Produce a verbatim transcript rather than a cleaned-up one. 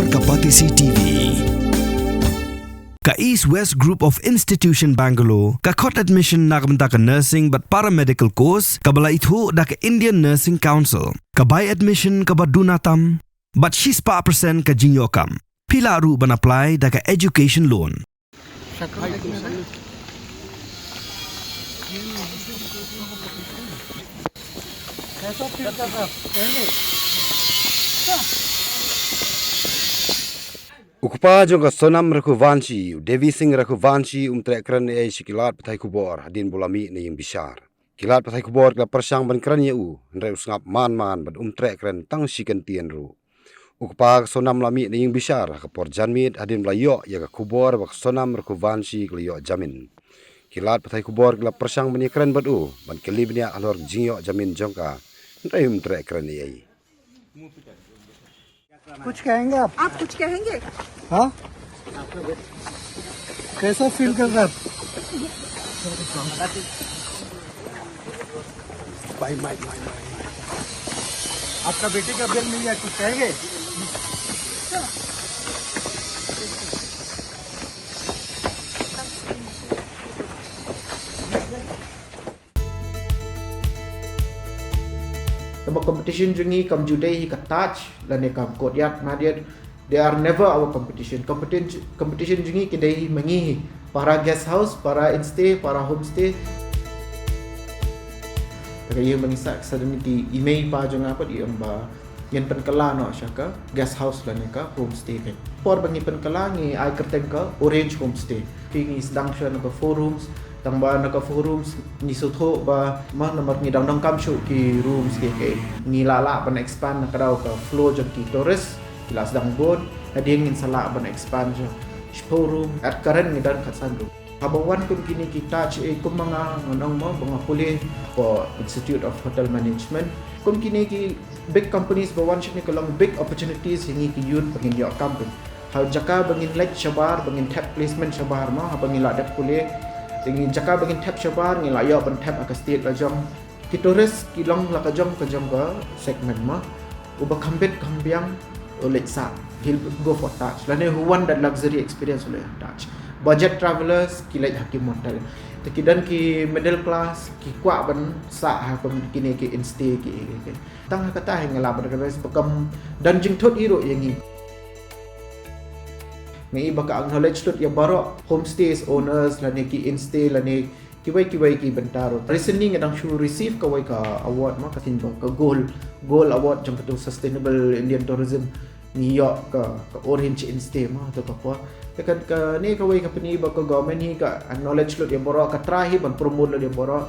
Ka Batesi T V. Ka East West Group of Institution Bangalore ka khot admission na ka bynta ka nursing bad paramedical course kaba la ithuh da ka Indian Nursing Council. Ka bai admission kaba duna tam bad shispah percent ka jingïoh kam. Phi lah ruh ban apply da ka education loan. U kpa jong ka Sonam Raghuvanshi, u Devi Singh Raghuvanshi, um treh kren ei ei sha ki lad pathai khubor hadien ba u la mih na ïing bishar. Ki lad pathai khubor ki la pyrshang ban kren ïa u, hynrei u sngap man man bad um treh kren tang shi kyntien ruh. U kpa ka Sonam la mih na ïing bishar ha ka por janmiet hadien ba la ïoh ïa ka khubor ba ka Sonam Raghuvanshi ka la ïoh jamin. Ki lad pathai khubor ki la pyrshang ban ïakren bad u ban kylli bniah halor ka jingïoh jamin jong ka, hynrei um treh kren ei ei. कुछ कहेंगे आप? आप कुछ कहेंगे? हाँ, कैसा फील कर रहे हैं आप? भाई, माइक, माइक, माइक, माइक। आपका बेटी का बेल मिल गया, कुछ कहेंगे? Kaba competition jong ngi kam ju dei hi ka Taj lane kam courtyard, Marriott. They are never our competition. Competition, competition jong ngi ki dei hi ma ngi hi. Para guest house, para instay, para homestay. Te ka ïing ba ngi sah, sa don ki i mei i pa jong nga pat i ong ba ngin pynkylla noh sha ka guest house lane ka homestay ka. Por ba ngi pynkylla ngi ai kyrteng ka Orange Homestay. Ki ngi sdang shuwa na ka four rooms, tang ba na ka four rooms ngi sngewthuh ba ma namar ngi dang donkam shuh ki rooms ki, ki ngi lah lah ban expand na ka daw ka flow jong ki tourist, ki la sdang bun, hadien ngin sa lah ban expand shuh shiphew room, at current ngi don khatsan room. Haba wan kum kine ki Taj, eh, kum ma nga ngan ong mo ba nga pule ko Institute of Hotel Management. Kum kine ki big companies ba wan shane ka long big opportunities ïa ngi ki youth ba ngin ïoh kam pyn. Ha jaka ba ngin leit shabar, ba ngin thep placement shabar mo, haba ngi la dep pule. Te ngi jaka ba ngin thep shabar, ngi la ïoh ban thep ha ka state la jong. Ki tourist ki long la ka jong ka jong ka segment mo. Uba kham bit kham biang u leit sah. He'll go for Taj. Lane who want that luxury experience u leit ha Taj. Budget travelers ki leit ha ki motel. Te ki don ki middle class ki kwah ban sah ha kum kine ki instay ki, ki, ki. Tang ha kata hi nga lah ban recommend ba kam don jingthut hi ruh ïa ngi. Nga i ba ka acknowledge lut ïa baroh homestays owners lane ki instay lane kiwei kiwei ki bynta ruh. Recently nga dang shu receive kawei ka award mo, ka theme ba ka gold, gold award jong katu Sustainable Indian Tourism. Ngi ïoh ka, ka Orange Instay mo, tu ka por. Te ka, kane kawei ka pyni ba ka government hi ka acknowledge lut ïa baroh, ka try hi ban promote lut ïa baroh.